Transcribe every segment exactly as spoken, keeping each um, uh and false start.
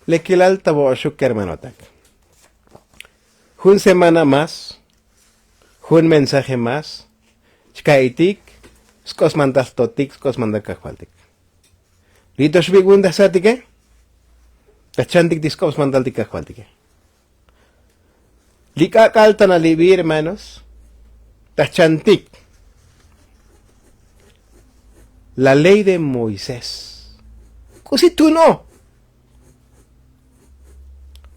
Lekilal ta vo'oxuk kermanotak. Jun semana más, jun mensaje más chka'itik sk'ox mandal totik, sk'ox mandal kajvaltik. Li' to xvik' vun ta jsatike, ta jchantik ti sk'ob smantal ti kajvaltike. Li k'ak'al ta nalibil hermanos, ta jchantik la ley de moisés. K'usi tun o?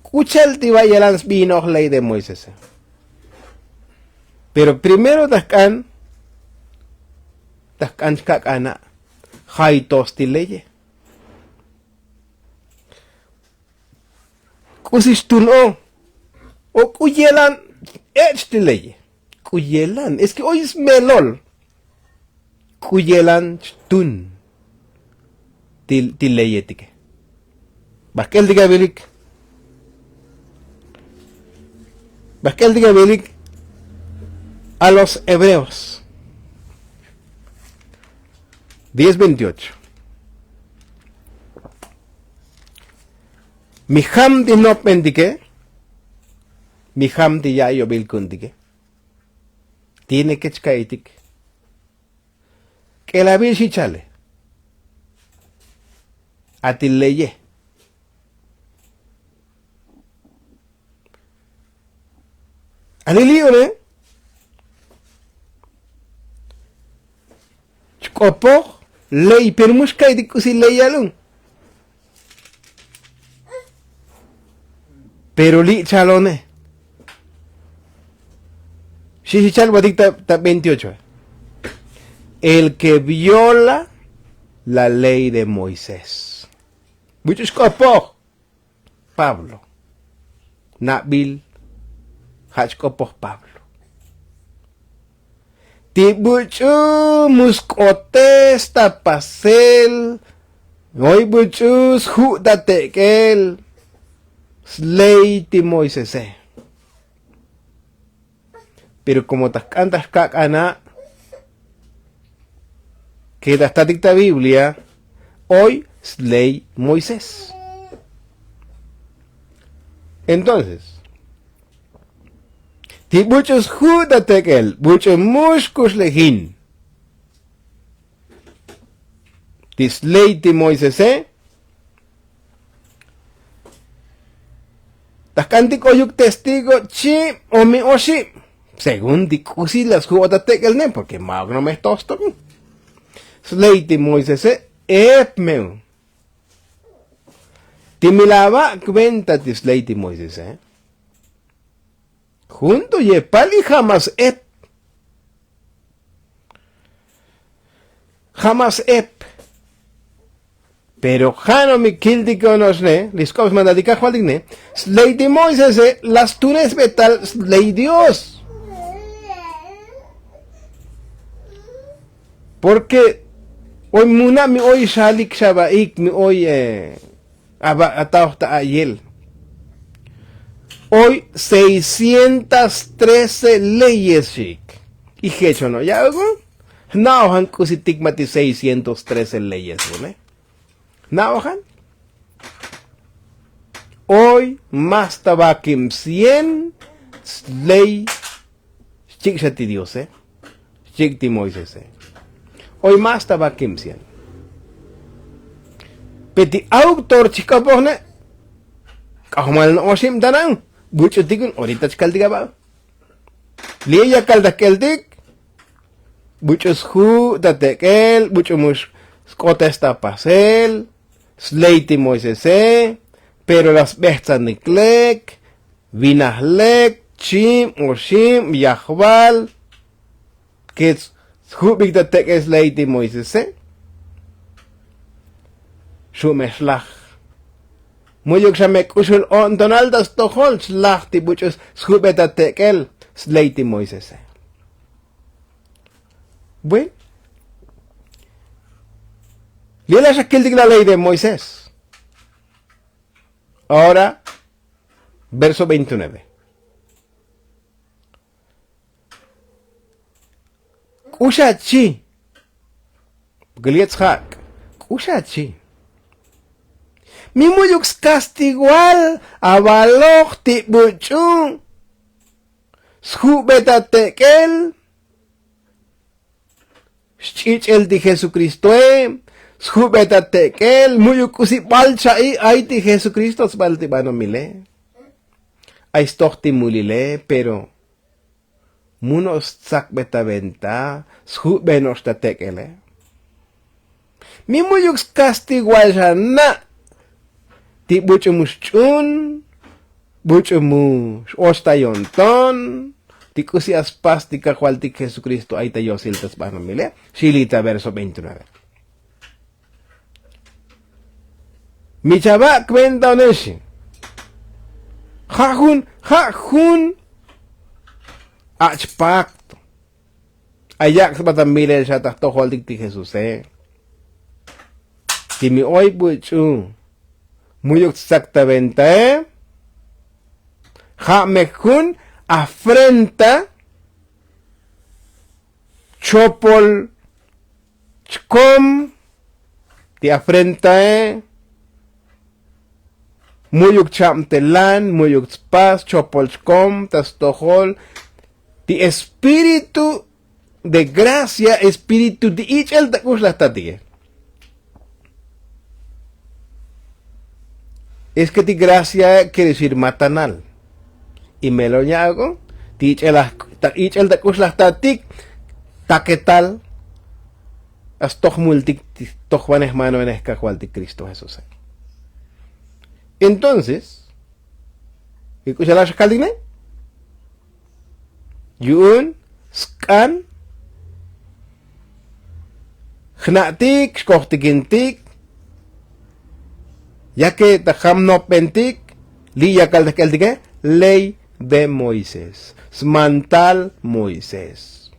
K'u cha'al ti va' yalan sbinoj ley de moisés? Pero primero ta jk'an, ta jk'an chkak'ana' jaytos ti leye. K'usi xtun o? O k'u yelan ech' ti leye? K'u yelan es ke oy smelol. K'u yelan xtun ti leyetike? Bajk'el ti kavilik, bajk'el ti kavilik a los hebreos diez veintiocho. Mi jam ti jnopbentike, mi jam ti ya'iyobil ku'untike, tiene ke chka'itik. K'elavil xi chale a ti leye. Alili' one chk'opoj ley pero mu xka'itik k'usi ley yalun. Pero li' chalone xi xi chal batik ta veintiocho. El ke viola la ley de moisés. Buch'u xk'opoj pablo. Nabil ja' chk'opoj pablo. Ti buch'u mu sk'otes ta pasel. Oy buch'u sju' ta tek'el sley ti moisese. Pero komo ta jk'an ta jkak'ana' ke ta jtatik ta biblia oy sley moisés. Entonces ti buch'u sju' ta tek'el buch'u mux kuxlejin ti sley ti moisese. Ta jk'antik oyuk testigo chib o mi oxib según ti k'usi la sju' o ta tek'el ne porke ma'uk no me jtoj stoki. Sley ti moisese ep me'u. Ti mi la ava' kuenta ti sley ti moisese jun to yepal y ja' ma s-ep. Ja' ma s-ep. Pero ja' no mi kiltik ono'ox ne li sk'ob smantal ti kajvaltik ne sley ti moisese la stune sbetal sley dios. Porke oy muna' mi oy xalik xavaik mi oy aba' atajoj ta a'yel. Oy seiscientas trece leyes xi'ik. Y jechono' ya'uk un jna'ojan k'usitik ma' ti seiscientos trece leyes une. Jna'ojan oy más ta vakib cien sley xchik' xa ti diose. Xchik' ti moisese. Oy más ta vakib cien. Pe ti autor chijk'opoj ne' k'ajomal no'oxib ta na'un. Buch'utik un orita chkaltik aba' li' yakal ta jk'eltik. Buch'u sju' ta tek'el buch'u mux sk'otes ta pasel sley ti moisese. Pero la sbejtsanik lek vinaj lek chib oxib yajval ke sjubik ta tek'el sley ti moisese. Xu' me xlaj mu'yuk xa me k'uxul o'ntonal ta stojol xlaj ti buch'u sjube ta tek'el sley ti moisese. Bueno, li' la xa kiltik la ley de moisés. Ahora verso veintinueve. K'u xa chi? Porke li' yet sjak' k'u xa chi? Mi mu'yuk skastigual avaloj ti buch'u sjube ta tek'el xch'ich'el ti jesukristoe sjube ta tek'el mu'yuk k'usi bal cha'i ay ti jesukristo sbal ti banomile. Ay stoj ti mulile pero mu no'ox stsakbe ta venta sjube no'ox ta tek'ele. Mi mu'yuk skastigual xa na' ti buch'u mu xch'un buch'u mu x'och ta yo'nton ti k'usi a spas ti kajvaltik jesukristo ay ta yosil ta sbanomile. Xili ta verso veintinueve. Mi chava' cuenta onex ja' jun ja' jun ach' pakto. Ayak' sba ta milel xa ta jtojoltik ti jesuse. Ti mi oy buch'u mu'yuk tsak ta ventae ja' me jun afrenta chopol chkom ti afrentae mu'yuk chab telan mu'yuk tspas chopol chkom ta stojol ti espíritu de gracia espíritu ti ich'el ta k'ux laj tatike. Es ke ti gracia quiere decir matanal. Y melon ya ako ti ich'el ta k'ux laj tatik taketal astojmultik ti tojvanej manovenej kajvaltik kristo jesuse. Entonces ik'uxalax akaltik ne yu'un sk'an jna'tik xkojtikintik yake ta jam nopbentik li' yakal ta jk'eltike ley de moisés smantal moisés.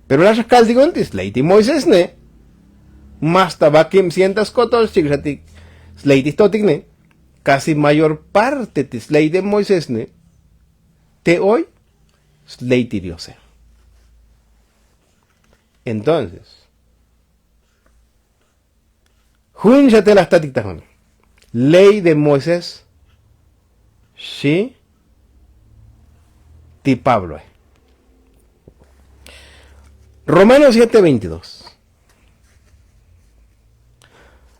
Pero lax jkaltik un ti sley ti moisés ne mas ta vakib cientas kotoch chik xa ti sley ti jtotik ne kasi mayor parte ti sley ti moisés ne te oy sley ti diose. Entonces jun xa te laj tatik ta jun ley de moisés xi ti pabloe. Romanos siete veintidós.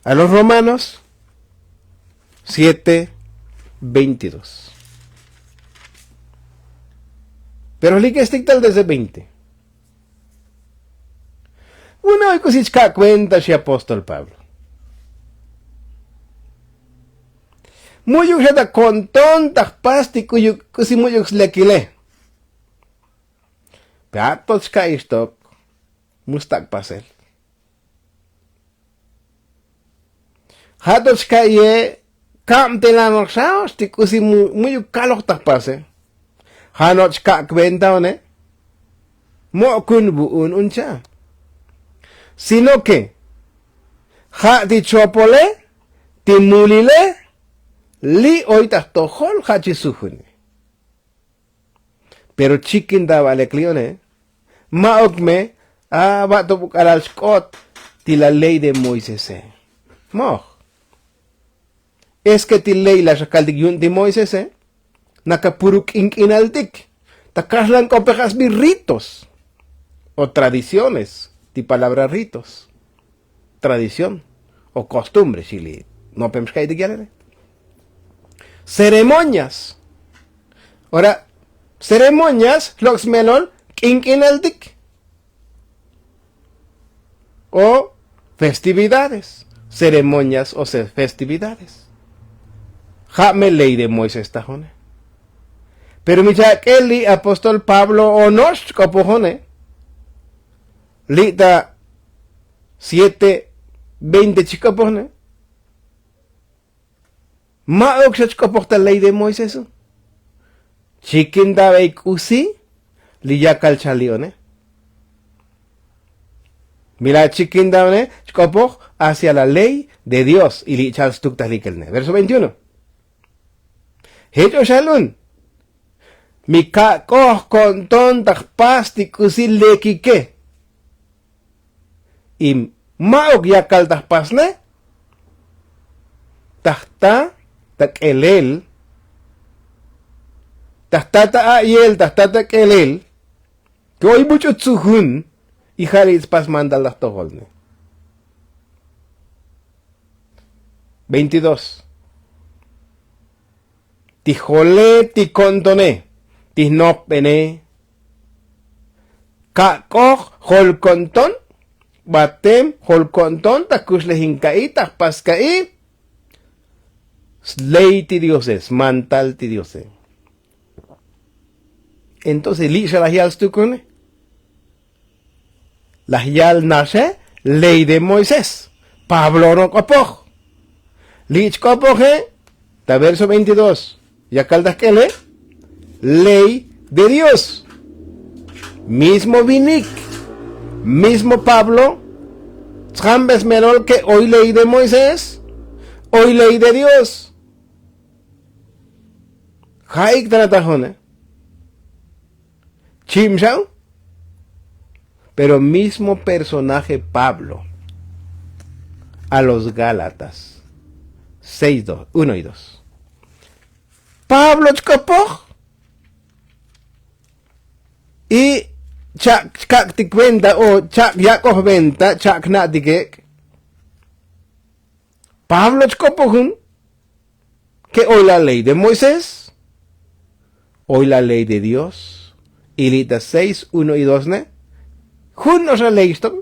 A los romanos siete veintidós. Pero jlikestik tal desde veinte. Una oy k'usi chka' kuenta xi apóstol pablo. Mu'yuk xa ta ko'nton ta jpas ti k'usi mu'yuk slekile. Pe ato chka' ixtok mu stak' pasel. Ja' to chka'iye kabtelano'ox xa ox ti k'usi mu'yuk kaloj ta jpase. Ja' no' chka' kventaone. Mo' kun vu'un un cha'. Sino ke ja' ti chopole ti mulile li' oy ta jtojol ja' chi sujune. Pero chikin ta va'lek li'one ma'uk me a va'to buk'alal xk'ot ti la ley de moisese. Moj. Es ke ti ley la xakaltik yu'un ti moisese nakapuru k'ink'inaltik ta kaxlan k'opej asbi ritos o tradiciones ti palabra ritos tradición o kostumbre xili. Nopem xka'itik yalele ceremonias. Ora ceremonias lok' smelol k'ink'inaltik o festividades ceremonias o festividades. Ja' me ley de moisés ta june. Pero mi chak'el li' apóstol pablo ono'ox chk'opojone li' ta siete veinte chik'opojne. Ma'uk xa chk'opoj ta ley de moisés. Chikin ta vey k'usi li yakal chali'one. Mi la chikin ta vene chk'opoj hacia la ley de dios y li' chal stuk ta jlikel ne verso veintiuno. Jech oxal un mi kak'oj ko'nton ta jpas ti k'usi lekike. Y ma'uk yakal ta jpasne. Ta jta ta k'elel, ta jta ta a'yel, ta jta ta k'elel ke oy buch'u tzujun. Y ja' li' tspas mandal ta jtojol ne. Veintidós. Ti jole ti ko'ntone, ti jnopbene, kak'oj jol ko'nton, batem jol ko'nton ta kuxlejin ka'i, ta jpas ka'i. Sley ti diose, smantal ti diose. Entonces li' xa laj yal stukune. Laj yal naxe ley de Moisés. Pablo no k'opoj. Li' chk'opoje ta verso veintidós. Yakal ta jk'ele ley de Dios. Mismo vinik, mismo Pablo tsjanbes melol ke oy ley de Moisés, oy ley de Dios. Ja'ik ta natajone. Chib xav. Pero mismo personaje Pablo a los Gálatas seis, dos, uno y dos. Pablo chk'opoj y chak' chkak'tik venta o chak' yak'oj venta, chak' jna'tik ek'. Pablo chk'opoj jun ke oy la ley de Moisés, oy la ley de Dios. Y li' ta seis, uno y dos ne, jun oxa ley xtok.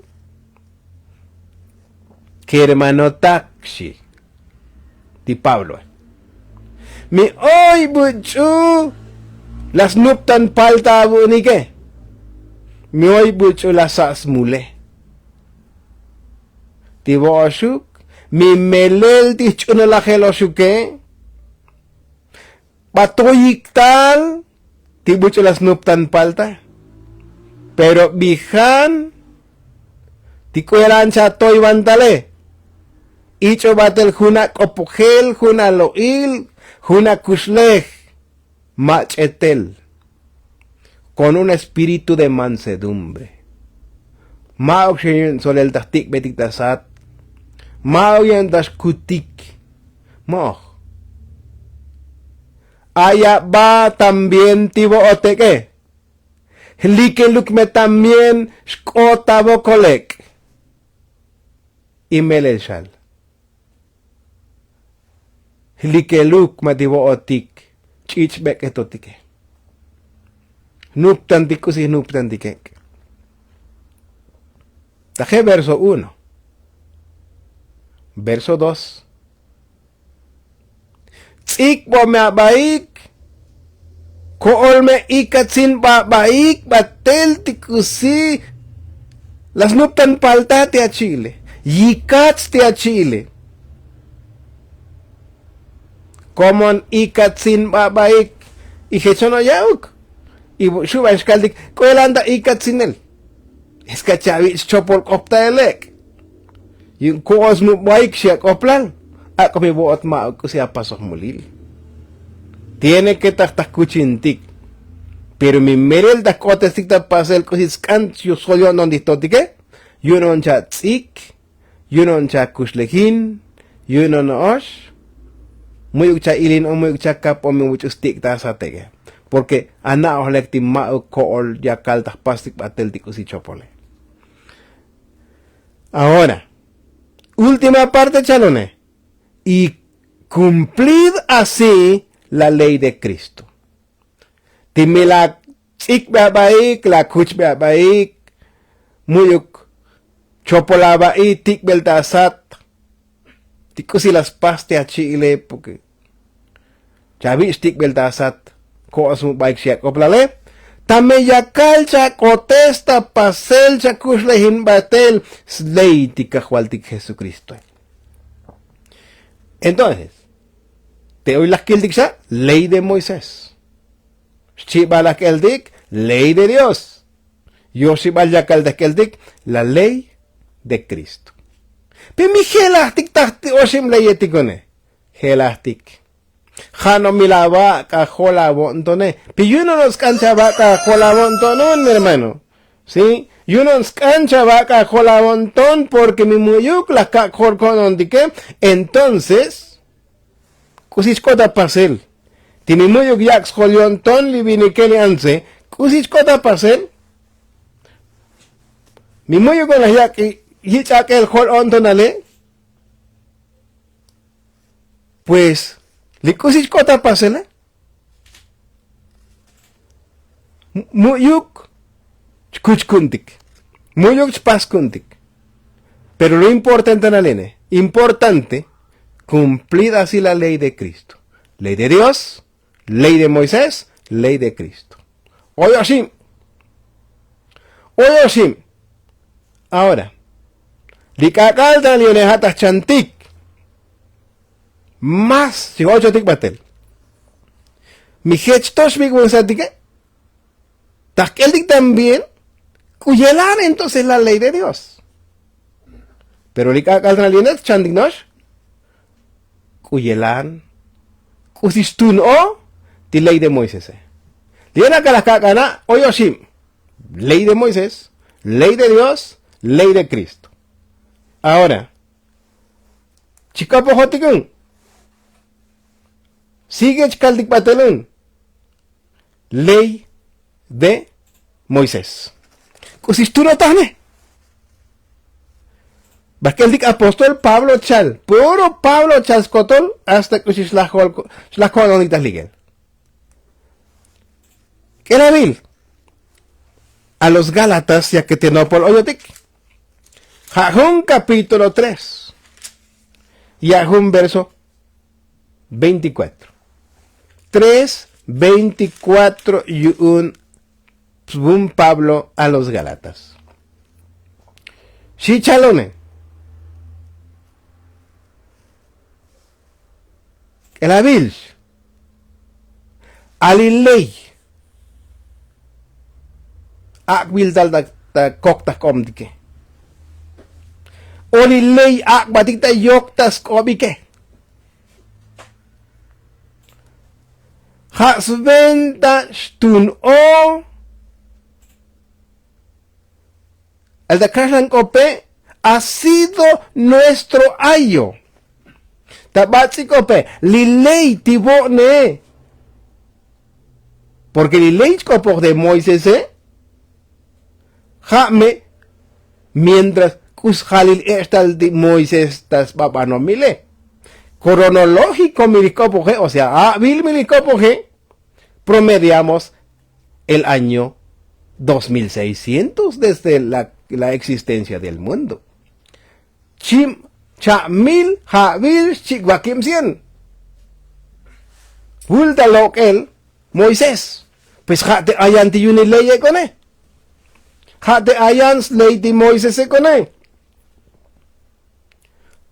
Kermanotak, xi ti Pabloe, mi oy buch'u la snuptan palta avu'unike, mi oy buch'u la sa' smule. Ti vo'oxuk, mi melel ti jch'unalajeloxuke, ba toyik tal ti buch'u la snuptan palta. Pero bijan ti k'uelan chatoy vantale, ich'o batel jun ak'opojel, jun alo'il, jun akuxlej. Mach'e tel, con un espíritu de mansedumbre. Ma'uk xi yu'un tsolel ta jtik'betik ta sat. Ma'uk yu'un ta xkutik. Mo'oj. Ay aba también ti vo'otek'e. Jlikeluk me también xk'ot ta vokol ek'. Y melel xal jlikeluk ma ti vo'otik ch'ich'bek'etotike. Jnuptantik k'usi jnuptantik ek'. Taje verso uno. Verso dos. Ts'ikbo me abaik. Ko'ol me ikatsin babaik batel ti k'usi la snuptan palta ti achi'ile. Yikats ti achi'ile. Komon ikatsin babaik. Y jech ono'ox ya'uk. Y xu' ban xkaltik k'uelan ta ikatsinel. Es ke chavich' chopol k'op ta el ek'. Yu'un ko'ol smuk baik xi ak'oplal. Ak'o mi vo'ot ma'uk k'usi apasoj mulil. Tiene ke ta jkuchintik. Pero mi melel ta jk'otestik ta pasel k'usi sk'an xu' sol yo'nton ti jtotike. Yu'un on chats'ik. Yu'un on chakuxlejin. Yu'un ono'ox mu'yuk cha'ilin o mu'yuk chakap o mi vuch'u stik' ta sateke. Porke ana'oj lek ti ma'uk ko'ol yakal ta jpastik batel ti k'usi chopole. Ahora última parte chalone. Y cumplid así la ley de Cristo. Ti mi la ts'ikbe abaik, la kuchbe abaik mu'yuk chopol abaik tik'bel ta asat. Ti k'usi la spas ti achi'ile porke chavich' tik'bel ta asat. Ko'os mu baik xi ak'oplale. Ta me yakal chak'otes ta pasel chakuxlejin batel sley ti kajvaltik Jesukristoe. Entonces te oy laj kiltik xa ley de Moisés. Xchibal laj k'eltik ley de Dios. Yoxibal yakal ta jk'eltik la ley de Cristo. Pe mi jelajtik ta jti oxib leyetikone. Jelajtik. Ja' no mi la vak' ajol avo'ntone. Pe yu'un ono'ox sk'an chavak' ajol avo'nton un mi hermano. Si yu'un ono'ox sk'an chavak' ajol avo'nton porke mi mu'yuk laj kak' jol ko'nontike. Entonces K'usi chk'ot apasel? Ti mi mu'yuk yak' sjol yo'nton li vinikel li antze, k'usi chk'ot apasel? Mi mu'yuk on laj yak' yich' ak'el jol o'ntonale? Pues li k'usi chk'ot apasele? Mu'yuk chkuch ku'untik, mu'yuk chpas ku'untik. Pero lo importante nalene, importante kumplir asi la ley de kristo. Ley de dios, ley de moisés, ley de kristo. Oy oxib. Oy oxib. Ahora, li k'ak'al ta nalene ja' ta jchantik. Más chi ochotik batel. Mi jech to xvik'unsatike. Ta jk'eltik también k'u yelan entonces la ley de dios. Pero li k'ak'al ta nalene ta jchantik no'ox, k'u yelan, k'usi xtun o ti ley de moisese. Li ena kalaj kak'ana' oy oxib. Ley de moisés, ley de dios, ley de kristo. Ahora, chi k'opojotik un. Sigue chkaltik batel un. Ley de moisés. K'usi xtunotajne? Bajk'eltik apóstol pablo chal, puro pablo chal skotol hasta k'usi xlaj ko'lonik ta jlikel. K'elabil a los gálatas ya ke te nopol oyotik. Ja' jun kapítulo tres, ya' jun verso veinticuatro. Tres veinticuatro yu'un svun pablo a los gálatas. Xi chalone. K'elabil a li ley ak'bil tal ta kok ta jk'obtike? O li ley ak'batik ta yok ta sk'obike? Ja' sventa xtun o al ta kaxlan k'ope ha sido nuestro ayo. Ta bats'ik k'ope li ley ti vo'ne. Porke li ley chk'opoj de moisese. Ja' me mientras k'u sjalil ech' tal ti moisés ta sba banomile. Kronológiko mi li jk'opoje o sea a'bil mi li jk'opoje. Promediamos el año dos mil seiscientos desde la existencia del mundo. Chib cha'mil ja'bil xchik' vakib cien. Vul ta lok'el moisés. Pues ja' te ayan ti yuni ley ek'one. Ja' te ayan sley ti moisés ek'one.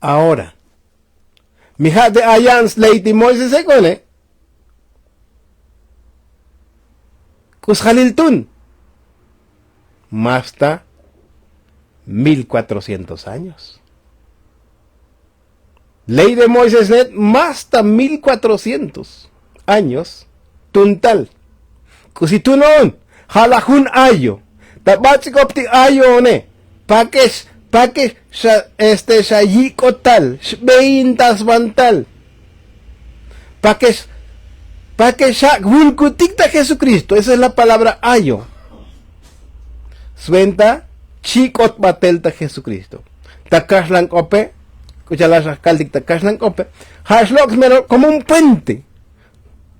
Ahora mi ja' te ayan sley ti moisés ek'one. K'u sjalil tun? Más ta mil cuatrocientos años. Ley de moisés net más ta mil cuatrocientos años. Tun tal. K'usi tun on? Ja' laj jun ayo. Ta bats'ikop ti ayo one. Pakex pakex xa este xa yik'ot tal xbeintasvan tal. Pakex pakex xa vulkutik ta jesukristo esa es la palabra ayo. Sventa chik'ot batel ta jesukristo. Ta kaxlan k'ope k'u cha'al xa kaltik ta kaxlan k'ope. Ja' xlok' smero komo un puente.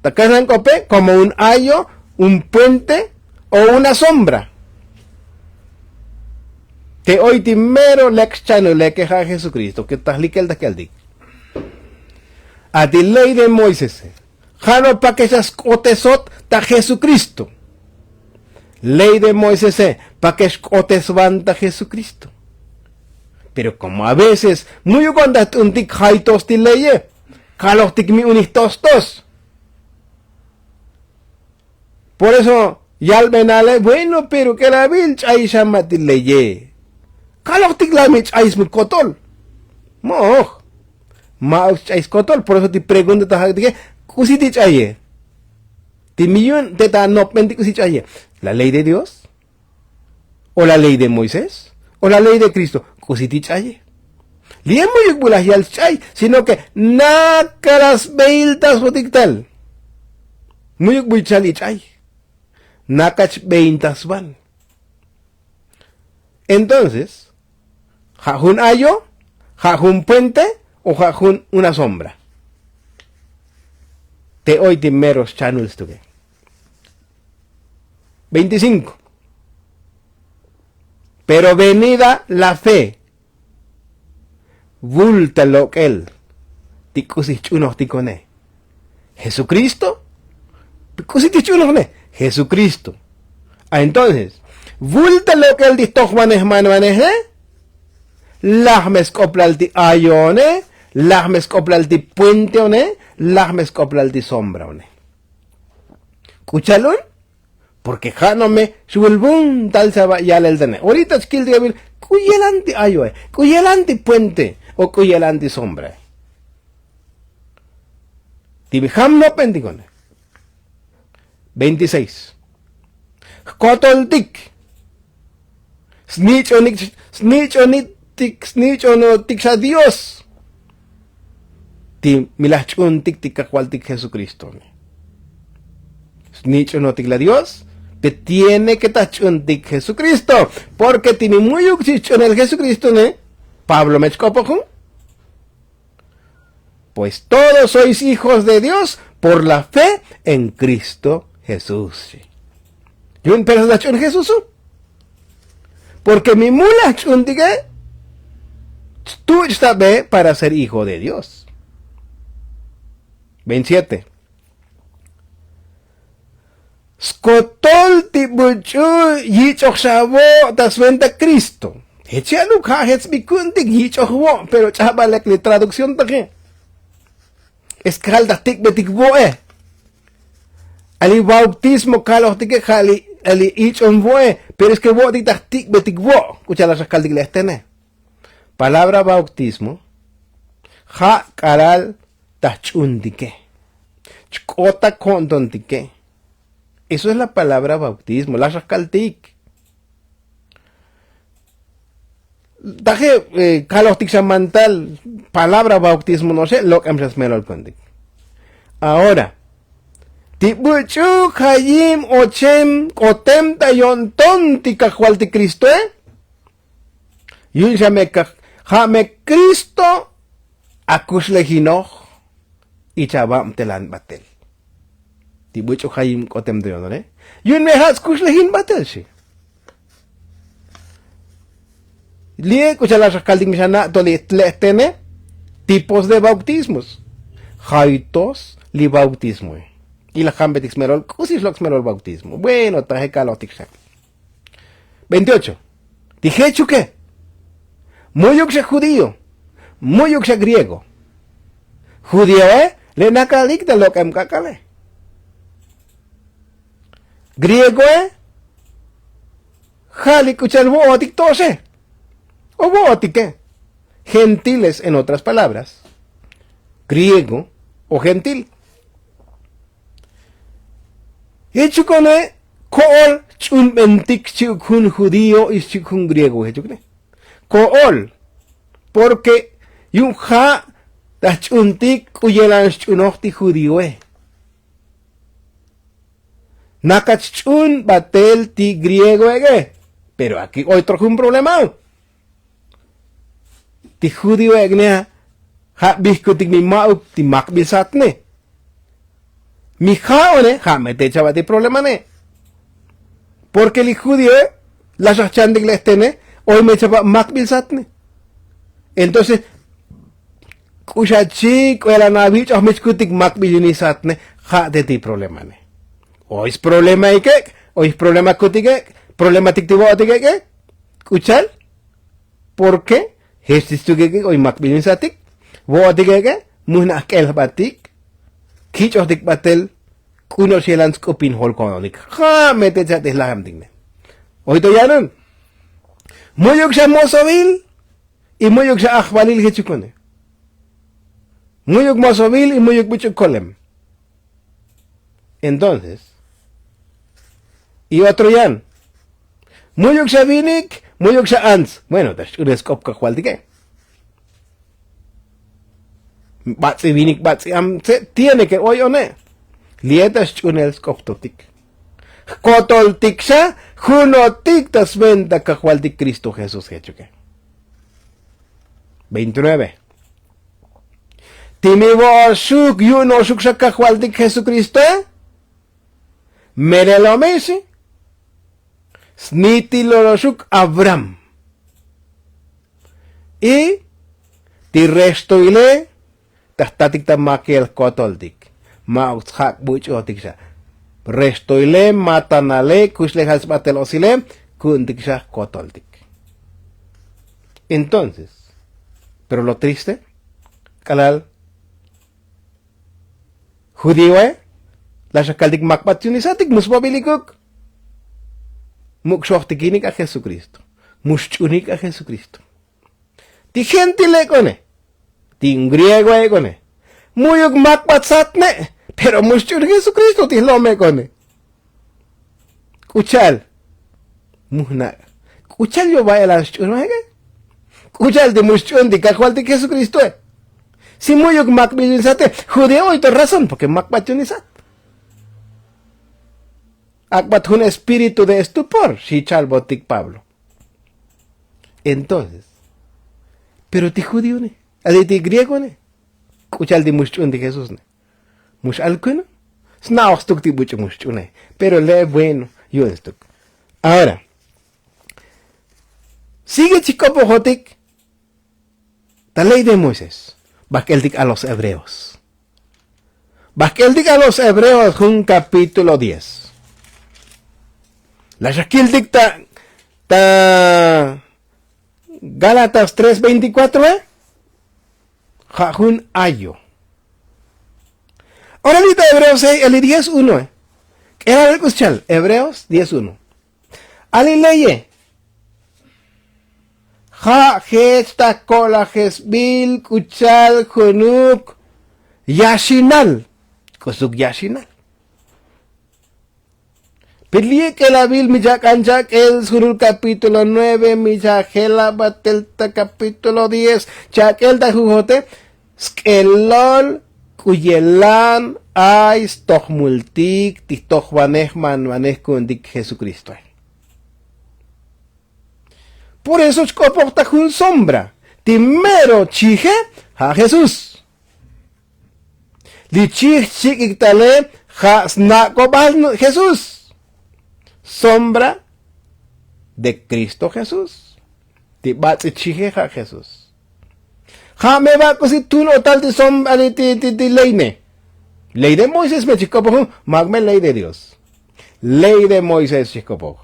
Ta kaxlan k'ope komo un ayo, un puente o una sombra. Te oy ti mero lek xchanuleke ja' jesukristo ke ta jlikel ta kaltik. A ti ley de moisese ja' no pakex xa sk'otesot ta jesukristo. Ley de moisese pakex xk'otesvan ta jesukristo. Pero komo a veces mu'yuk on ta jt'untik jaytos ti leye. Kalojtik mi unij tostos. Por eso yalbenale bueno pero k'elabil ch'ay xa ma' ti leye. Kalojtik la mi ch'ay smuk kotol. Mo'oj. Ma'uk ch'ay skotol por eso ti pregunta ta jak'tike. K'usi ti ch'aye? Ti mi yu'un te ta anopbentik k'usi ch'aye? La ley de dios? O la ley de moisés o la ley de kristo? K'usi ti ch'aye? Li'e mu'yuk bu laj yal chch'ay, sino ke nakal asbeiltasbotik tal. Mu'yuk bu chal ich'ay, nakal chbeintasban. Entonces ja' jun ayo, ja' jun puente, o ja' jun una sombra. Te oy ti mero xchanul stuke. Veinticinko. Pero venida la fe, vul ta lok'el ti k'usi jch'unojtikone. Jesukristo. K'usi ti jch'unojne? Jesukristo. A entonces, vul ta lok'el ti jtojbane jmanbane. Laj me sk'oplal ti ayo'one, laj me sk'oplal ti puente'one, laj me sk'oplal ti sombra'one. K'u cha'al un? Porke ja' no me xvulvun tal chava' yalel tene. Orita chkiltik avil k'u yelan ti ayo'e, k'u yelan ti puente, o k'u yelan ti sombrae. Ti bi jam nopentikone. Veintiseis. Jkotoltik, snich'onik, snich'onitik snich'onotik xa dios. Ti mi laj ch'untik ti kajvaltik jesukristone. Snich'onotik la dios, pe tiene ke ta jch'untik jesukristo. Porke ti mi mu'yuk chi xch'unel jesukristone, pablo me chk'opoj jun. Pues todos sois hijos de dios por la fe en kristo jesús. Yu'un persona ch'un jesúsu. Porke mi mulaj ch'untike, chtuch' ta be para ser hijo de dios. Veintisiete. Skotol ti buch'u yich'oj xa vo' ta sventa kristo. Jech ya'luk ja' jech sbiku'untik yich'oj vo', pero ch'ajbalek li traducción taje. Eske ja' li ta jtik'betik vo'e. A li bautismo kalojtike ja' li ich'on vo'e, pero eske vo'tik ta jtik'betik vo'. K'u cha'al laj xa kaltik li jtene. Palabra bautismo ja' k'alal ta jch'untike, chk'ot ta ko'ntontike. Eso es la palabra bautismo laj xa kaltik. Taje kalojtik xa mantal, palabra bautismo no'oxe lok'em xa smelol ku'untik. Ahora, ti buch'u jayim ochem k'otem ta yo'nton ti kajvaltik kristoe. Yu'un xa me kaj ja' me kristo akuxlejinoj. Ich avab telan batel ti buch'u jayim k'otem ta yo'none. Yu'un me ja' skuxlejin batel xi. Li'e k'u cha'al laj xa kaltik mi xa na' to li le'tene. Tipos de bautismos. Jaytos li bautismoe. Y laj jambetik smelol k'usi xlok' smelol bautismo bueno taje kalojtik xa. Veintiocho. Ti jechuke, mu'yuk xa judío, mu'yuk xa griego. Judíoe le' nakalik ta lok'em k'ak'ale. Griegoe ja' li k'u cha'al vo'otik to'oxe, o vo'otike. Gentiles en otras palabras, griego o gentil. Jechukone ko'ol ch'unbentik xchi'uk jun judío y xchi'uk jun griego jechukne. Ko'ol porke yu'un ja' ta jch'untik k'u yelan xch'unoj ti judíoe. Nakach ch'un batel ti griego ek'e. Pero aki oy toj jun problema. Ti judío ek'ne ja' bijkutik mi ma'uk ti makbil satne. Mi ja'one ja' me te chava' ti problema ne. Porke li judíoe laj xa jchantik le' jtene, oy me chava' makbil satne. Entonces k'u xa chik k'u elan avich'oj mi chkutik makbil yu'un satne. Ja' te ti problema ne. Oy sproblemaik ek', oy jproblema kutik ek', problematik ti vo'otik ek'e. K'u cha'al porke jech ti stuk ek'e oy makbil yu'un satik vo'otik ek'e, mu jna' jk'el jbatik kich'ojtik batel. K'u no'ox yelan sk'upin jol ko'nonik ja' me te cha'al ti jlajemtik ne. Oy to yanun. Mu'yuk xa mosovil y mu'yuk xa ajvalil jechukone. Mu'yuk mosovil y mu'yuk buch'uk kolem. Entonces y otro yan, mu'yuk xa vinik mu'yuk xa ants bueno ta xch'unel sk'op kajvaltike. Bats'i vinik bats'i am tse' tiene ke oy one'. Li'e ta xch'unel sk'optotik. Jkotoltik xa junotik ta sventa kajvaltik kristo jesús jechuke. Ti mi vo'oxuk yu'un oxuk xa kajvaltik jesukristoe. Melel ome'xi snitilol oxuk abraham. Y ti rextoile ta jtatik ta makel jkotoltik. Ma'uk tsjak' buch'otik xa rextoile matanale kuxlejal sbatel osile. Ku'untik xa jkotoltik. Entonces pero lo triste k'alal judioe la xa kaltik makbat chunisatik mu sbobilikuk. Muk' xojtikinik a jesukristo. Mu xch'unik a jesukristo. Ti gentil ek'one ti griego ek'one mu'yuk makbat satne'. Pero mu xch'un jesukristo ti jlom ek'one. K'u cha'al mu jna' k'u cha'al yo ba'elan xch'un majeke'. K'u cha'al ti mu xch'un ti kajvaltik jesukristoe. Si mu'yuk makbil yunisate judioe oy to razón porke makbat yunisat. Ak'bat jun espíritu de estupor xi chalbotik pablo. Entonces pero ti judioone ati ti griegone k'u cha'al ti mu xch'un ti jesusne. Mu x'alkun sna'oj stuk ti buch'u mu xch'une. Pero le' bueno yu'un stuk. Ahora sigue chijk'opojotik ta ley de moisés. Bajk'eltik a los hebreos. Bajk'eltik a los hebreos jun kapítulo diez. La xa kiltik ta ta gálatas tres veinticuatroe. Ja' jun ayo. Ora li' ta hebreos e eli diez unoe. K'elal k'u schal hebreos diez uno. Ali leye ja' jech ta ko'lajesbil k'u chal junuk yaxinal. K'usuk yaxinal. Pit li'e k'elabil mi chak'an chak'el sjunul kapítulo nueve mi chajela' batel ta kapítulo diez. Chak'el ta jujote sk'elol k'u yelan ay stojmultik ti jtojvanej manvanej ku'untik jesukristoe. Por eso chk'opoj ta jun sombra ti mero chije ja' jesús. Li chij chik'ik tale ja' snak'obal jesús. Sombra de kristo jesús. Ti bats'i chije ja' jesús. Ja' me vak'usi tun otal ti sombra ti ti ley ne. Ley de moisés me chijk'opoj jun mak me ley de dios. Ley de moisés chijk'opoj.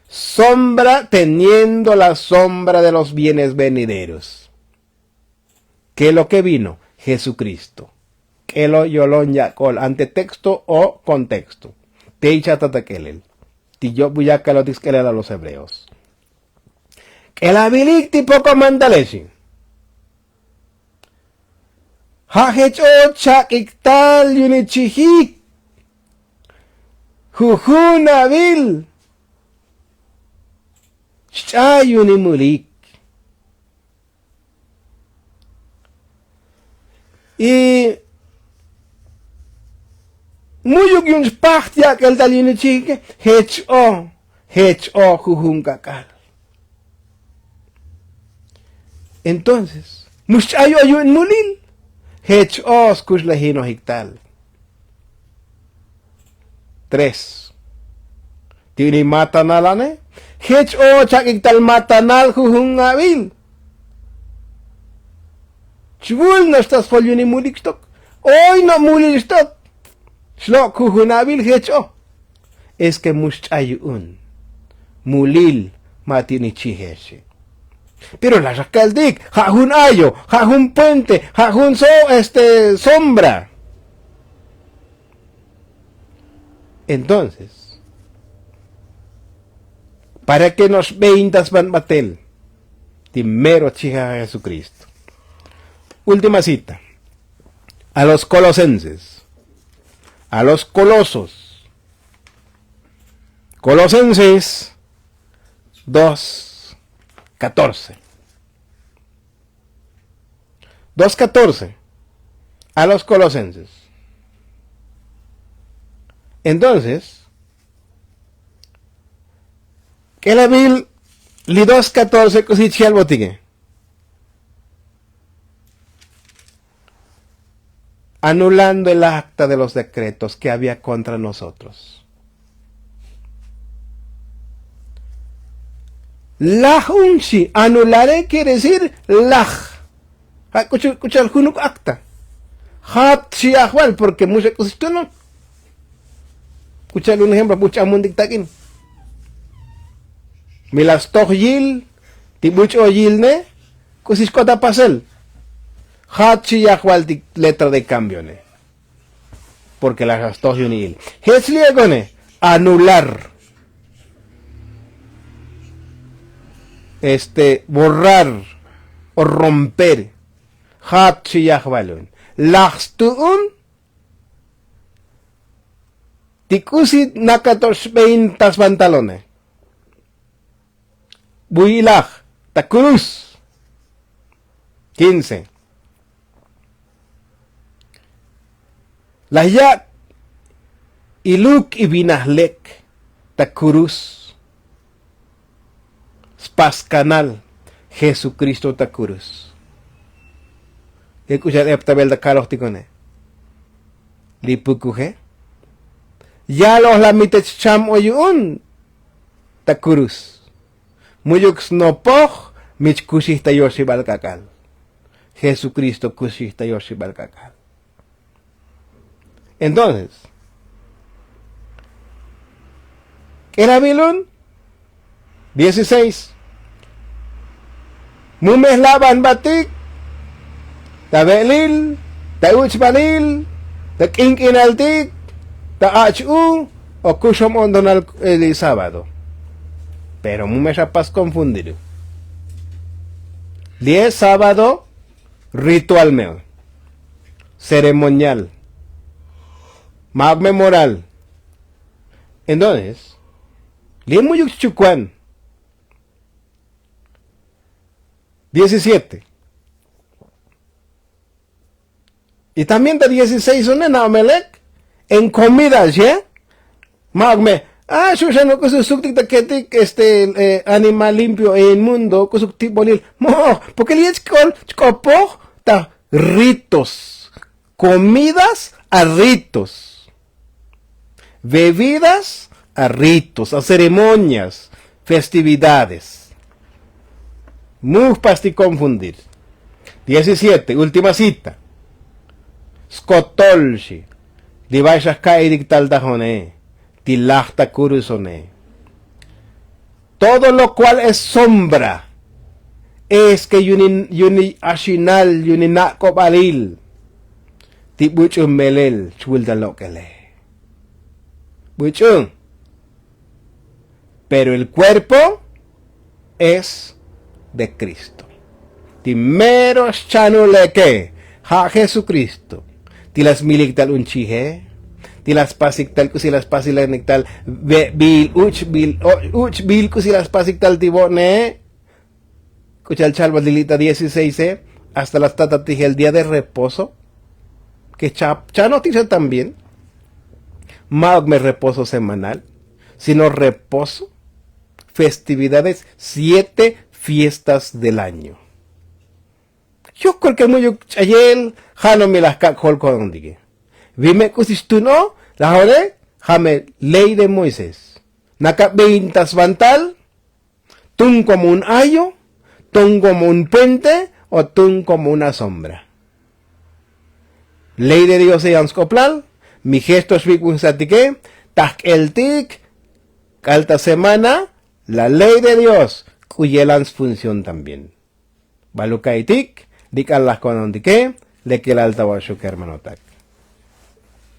Sombra teniendo la sombra de los bienes venideros. Ke lo ke vino jesukristo. K'elo yolon yak'ol ante texto o kontexto. Tey chata ta k'elel ti yob bu yakalotik sk'elel a los hebreos. K'elavilik ti poko mandalexi. Ja' jech o chak'ik tal yuni chijik jujun avil xch'ay yuni mulik. Y mu'yuk yu'un xpajt yak'el tal yuni chijike jech o jech o jujun k'ak'al. Entonces mu xch'ay o yu'un mulil jech o skuxlejinojik tal. Tres ti uni matanal ane jech o chak'ik tal matanal jujun avil. Chvul noxta sjol yuni mulik xtok. Oy no' mulil xtok. Xlok' jujun avil jech o. Es ke mu xch'ay yu'un mulil ma ti ni chijexe. Pero la xa kaltik ja' jun ayo ja' jun puente ja' jun so este sombra. Entonces para ke no'ox beinta svan batel ti mero chija jesukristo. Última cita a los kolosenses a los kolosos. Kolosenses dos katorce. Dos catorce a los colosenses. Entonces k'elabil li dos catorce k'usi ch'albotike, anulando el akta de los dekretos ke había kontra nosotros. Laj un xi anulare kere decir laj. Ja' k'uchal junuk akta jat xi ajval porke muxa k'usi xtuno. K'uchal un ejemplo buch amuntik tak'in, mi la stoj yil ti buch'o yil ne k'usi xk'ot apasel. Jat xi yajval ti letra de kambio ne porke la stoj yun il. Jech li' ek'one anular, este borrar o romper. Jat xi yajval un laj stu'un ti k'usi nakato'x xbeinta spantalone. Buy ilaj ta kurus. Laj yak' iluk ibinaj lek ta kurus. Spaskanal jesukristo ta kurus. K'uchal eptabel ta kalojtikone li pukuje. Yaloj la mitech cham o yu'un ta kurus. Mu'yuk snopoj mich kuxij ta yoxibal k'ak'al. Jesukristo kuxij ta yoxibal k'ak'al. Entonces k'elabil un dieciséis. Mu me jlabanbatik ta ve'lil, ta uch'balil, ta k'ink'inaltik, ta ach' u o kuxom o'ntonal li sábado. Pero mu me xa pas konfundir u. Li'e sábado ritual me'o, ceremonial, ma'uk me moral. Entonces li' mu'yuk chchukwan. Diecisiete. Y también ta dieciséis une na'omelek en komida xie. Ma'uk me a xu' xan uk'us usuktik ta ketik este animal limpio e inmundo k'usuk tibolil. Mo'oj porke li' chk'ol chk'opoj ta ritos, komidas a ritos, bebidas a ritos a ceremonias, festividades. Mu jpastik konfundir. Diecisiete última cita. Skotol xi li va'ix laj ka'irik tal ta jone ti laj ta kurusone. Todo lo kual es sombra es ke yuni axinal yuni nak'obalil ti buch'u melel chvul ta lok'ele. Buch'u pero el kuerpo es de kristo. Ti mero xchanuleke ja' jesukristo ti la smilik tal un chije, ti la spasik tal k'usi la spasilanik tal ve'bil uch'bil uch'bil k'usi la spasik tal ti vo'ne. K'u cha'al chalbat li li' ta dieciséise hasta la sta ta tijel día de reposo. Ke chanotik xa también. Ma'uk me reposo semanal sino reposo festividades siete fiestas del año. Yo kreo ke mu'yuk ch'ayel ja' no mi laj kak' jol konontike. Vi me k'usi xtun o laj ore ja' me ley de moisés. Naka beinta svantal tun komo un ayo, tun komo un puente o tun komo una sombra. Ley de diose yan sk'oplal mi jesto xvik'unsatike tajk'eltik k'al ta semana. La ley de dios k'u yelan sfunción también. Baluk ka'itik li k'al laj konontike. Lekelal ta va'axuk hermanotak.